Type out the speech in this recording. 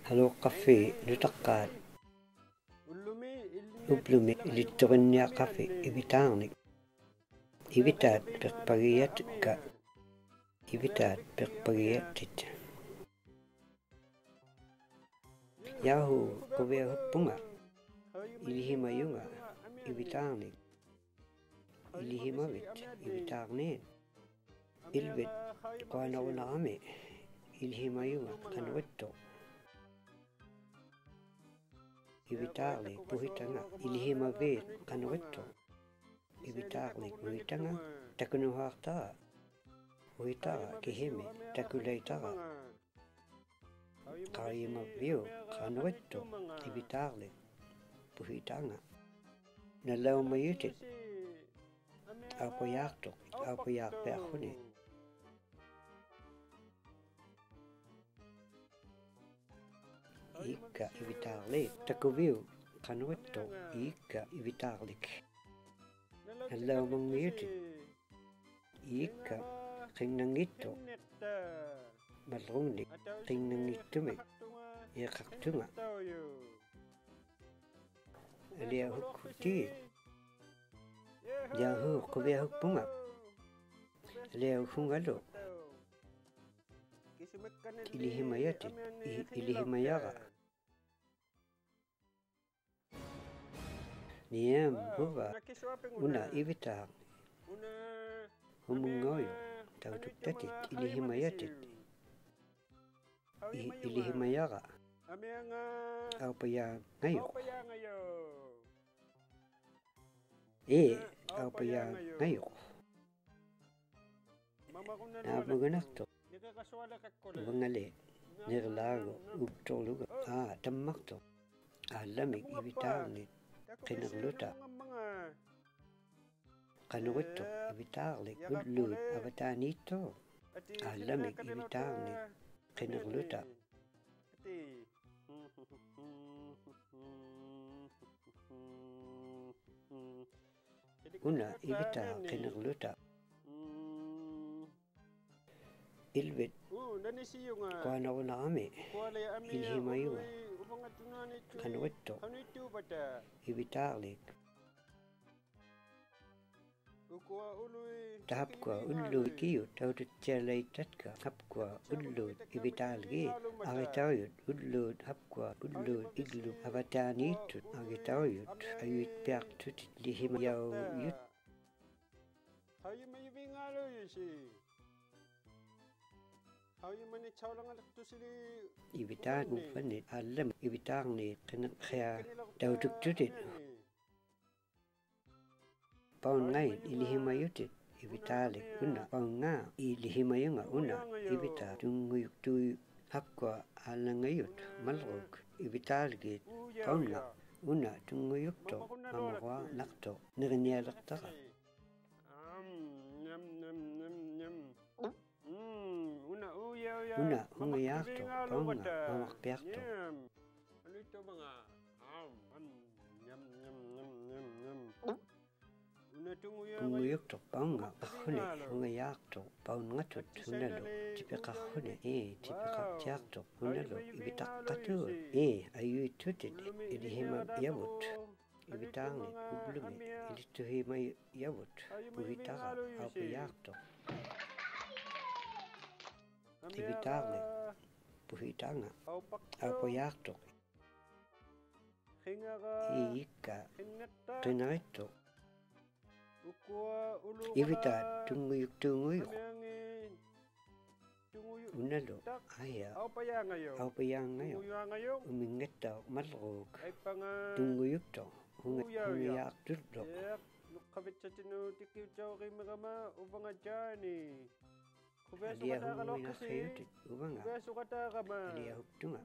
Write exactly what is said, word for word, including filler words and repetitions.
ᐊᓘᖅᑲᕕᑦ ᓄᑕᖅᑳᑦ. ᐅᑉᓗᒥ ᐃᓕᑦᑐᕆᓐᓂᐊᖅᑲᕕᑦ ᐃᕕᑖᕐᓂᒃ. ᐃᕕᑖᑦ ᐱᖅᐸᒋᔭᒃᑲ. ᐃᕕᑖᑦ ᐱᖅᐸᒋᔭᑦᑎᑦ. ᔮᕼᐆ, ᖁᕕᐊᓱᒃᐳᖓ. ᐃᓕᓯᒪᔪᖓ ᐃᕕᑖᕐᓂᒃ. ᐃᓕᓯᒪᕕᑦ ᐃᕕᑖᕐᓂᑦ? ᐃᓪᕕᑦ ᖁᐊᓇᕈᓇᕋᒥ. ᐃᓕᓯᒪᔪᖓ ᖃᓄᕆᑦᑐᖅ. ᐃᕕᑖᕐᓂᒃ ᐳᓯᑕᖓ. ᐃᓕᓯᒪᕖᑦ ᖃᓄᕆᑦᑐᖅ? ᐃᕕᑖᕐᓂᒃ ᐳᓯᑕᖓ. ᑕᑯᓄᓴᖅᑕᕋ. ᐳᓯᑕᕋ ᑭᓯᒥ. ᑕᑯᓚᐃᑕᕋ. ᖃᐅᔨᒪᕕᐅᒃ ᖃᓄᕆᑦᑐᖅ? ᐃᕕᑖᕐᓂᒃ ᐳᓯᑕᖓ. ᓇᓚᐅᒪᔪᑎᑦ. ᐊᐅᐸᔮᖅᑐᖅ, ᐊᐅᐸᔮᖅᐱᐊᖅᓱᓂ. ᐃᒃᑲ ᐃᕕᑖᕐᓂᒃ. ᑕᑯᕕᐅᒃ ᖃᓄᕆᑦᑐᖅ? ᐃᒃᑲ ᐃᕕᑖᕐᓂᒃ. ᓇᓚᐅᒪᖕᒥᔪᑎᑦ. ᐃᒃᑲ ᕿᖕᓇᙱᑦᑐᖅ. ᒪᓪᓗᖕᓂᒃ ᕿᖕᓇᙱᑦᑐᒥᒃ. ᐃᖃᖅᑐᖓ. ᐊᓕᐊᓱᒃᑯᑎᑦ. ᔮᕼᐆ, ᖁᕕᐊᓱᒃᐳᖓ. ᐊᓕᐊᓱᖓᓗ. ᐃᓕᓯᒪᔭᑎᑦ. ᐃ-, ᐃᓕᓯᒪᔭᕋ. ᓂᐊᒻ, ᓱᕙ. ᐅᓇ ᐃᕕᑖᕐᓂᒃ. ᓱᒧᙵᐅᔪᖅ. ᑕᐅᑐᒃᑕᑎᑦ. ᐃᓕᓯᒪᔭᑎᑦ. ᐃ-, ᐃᓕᓯᒪᔭᕋ. ᐊᐅᐸᔮᖓᔪᖅ. ᐄ, ᐊᐅᐸᔮᖓᔪᖅ. ᓈᒻᒪᒍᓇᖅᑐᖅ. ᐅᕙᖓᓕ. ᓂᕐᓛᒍ ᐅᑉᑐᕐᓗᒐ. ᐋ, ᑕᒻᒪᖅᑐᖅ. ᐊᓪᓚᒥᒃ ᐃᕕᑖᕐᓂᒃ ᕿᓂᕐᓗᑕ. ᖃᓄᕆᑦᑐᖅ ᐃᕕᑖᕐᓂᒃ ᐅᓪᓗᐃᑦ ᐊᕙᑖᓃᑦᑐᖅ? ᐊᓪᓚᒥᒃ ᐃᕕᑖᕐᓂᒃ ᕿᓂᕐᓗᑕ. ᐅᓇ ᐃᕕᑖᕐᓂᒃ ᕿᓂᕐᓗᑕ. ᐃᓪᕕᑦ ᖁᐊᓇᕈᓇᕋᒥ. ᐃᓕᓯᒪᔪᖓ ᖃᓄᕆᑦᑐᖅ? ᐃᕕᑖᕐᓂᒃ. ᑕ ᕼᐊᑉᑯᐊ ᐅᓪᓗᐃᑦ ᑭᐅᑦ ᑕᐅᑐᑦᑎᐊᓚᐃᑦᑕᒃᑲ. ᕼᐊᑉᑯᐊ ᐅᓪᓗᐃᑦ ᐃᕕᑖᓪᓕᒌᑦ. ᐊᕆᑕᐅᔪᑦ ᐅᓪᓗᐃᑦ ᕼᐊᑉᑯᐊ ᐅᓪᓗᐃᑦ ᐃᒡᓗ ᐊᕙᑖᓃᑦᑐᑦ. ᐊᕆᑕᐅᔪᑦ. ᐊᔪᐃᑦᐱᐊᖅᑐᑎᑦ ᐃᓕᓯᒪᔭᐅᔪᑦ. ᐃᕕᑖᑦ ᐅᕙᓂ ᐊᓪᓚᒥᒃ ᐃᕕᑖᕐᓂᒃ ᕿᓂᕐᕼᐃᐊ ᑕᐅᑐᒃᑐᑎᑦ. ᐸᐅᕐᖓᐃᑦ ᐃᓕᓯᒪᔪᑎᑦ ᐃᕕᑖᓪᓕᒃ ᐅᓇ. ᐸᐅᕐᖓ ᐃᓕᓯᒪᔪᖓ ᐅᓇ. ᐃᕕᑖᑦ ᑐᙵᔪᒃᑑᔪᖅ ᕼᐊᑉᑯᐊ ᐊᓪᓚᖓᔪᑦ ᒪᓪᓗᒃ. ᐃᕕᑖᓪᓕᒌᑦ ᐸᐅᕐᖓ ᐅᓇ ᑐᙵᔪᒃᑐᖅ ᒪᒪᕈᐊᓇᖅᑐᖅ ᓂᕆᓂᐊᓕᖅᑕᕋ. ᐅᓇ ᓱᖓᔮᖅᑐᖅ ᐸᐅᕐᖓ ᒪᒪᖅᐱᐊᖅᑐᖅ. ᑐᙵᔪᒃᑐᖅ ᐸᐅᕐᖓ ᐊᕼᐅᓂ ᓱᖓᔮᖅᑐᖅ ᐸᐅᕐᖓᑐᑦ ᓱᓇᓗ ᑎᐱᖃᕼᐅᓂ. ᐄ, ᑎᐱᖃᑦᑎᐊᖅᑐᖅ ᓱᓇᓗ ᐃᕕᑕᖅᑲᑑᑦ. ᐄ, ᐊᔪᐃᑦᑐᑎᑦ ᐃᓕᓯᒪᔭᕗᑦ. ᐃᕕᑖᕐᓂᒃ ᐅᑉᓗᒥ ᐃᓕᑦᑐᓰᒪᔭᕗᑦ. ᐳᓯᑕᕋ ᐊᐅᐸᔮᖅᑐᖅ. ᐃᕕᑖᕐᓂᒃ ᐳᓯᑕᖓ ᐊᐅᐸᔮᖅᑐᖅ. ᐃᒃᑲ ᕿᓂᕆᑦᑐᖅ. ᐃᕕᑖᑦ ᑐᙵᔪᒃᑑᖑᔪᖅ. ᐅᓇᓗ ᐊᕼᐃᐊ ᐊᐅᐸᔮᖓᔪᖅ. ᐅᒥᖓᑦᑕᐅᖅ ᒪᓪᓗᒃ. ᑐᙵᔪᒃᑐᖅ ᓱᖓ-, ᓱᖓᔮᖅᑐᓪᓗᖅ. ᐊᓕᐊᓱᙳᕆᓇᖅᓯᔪᑎᑦ ᐅᕙᖓ. ᐊᓕᐊᓱᒃᑐᖓ.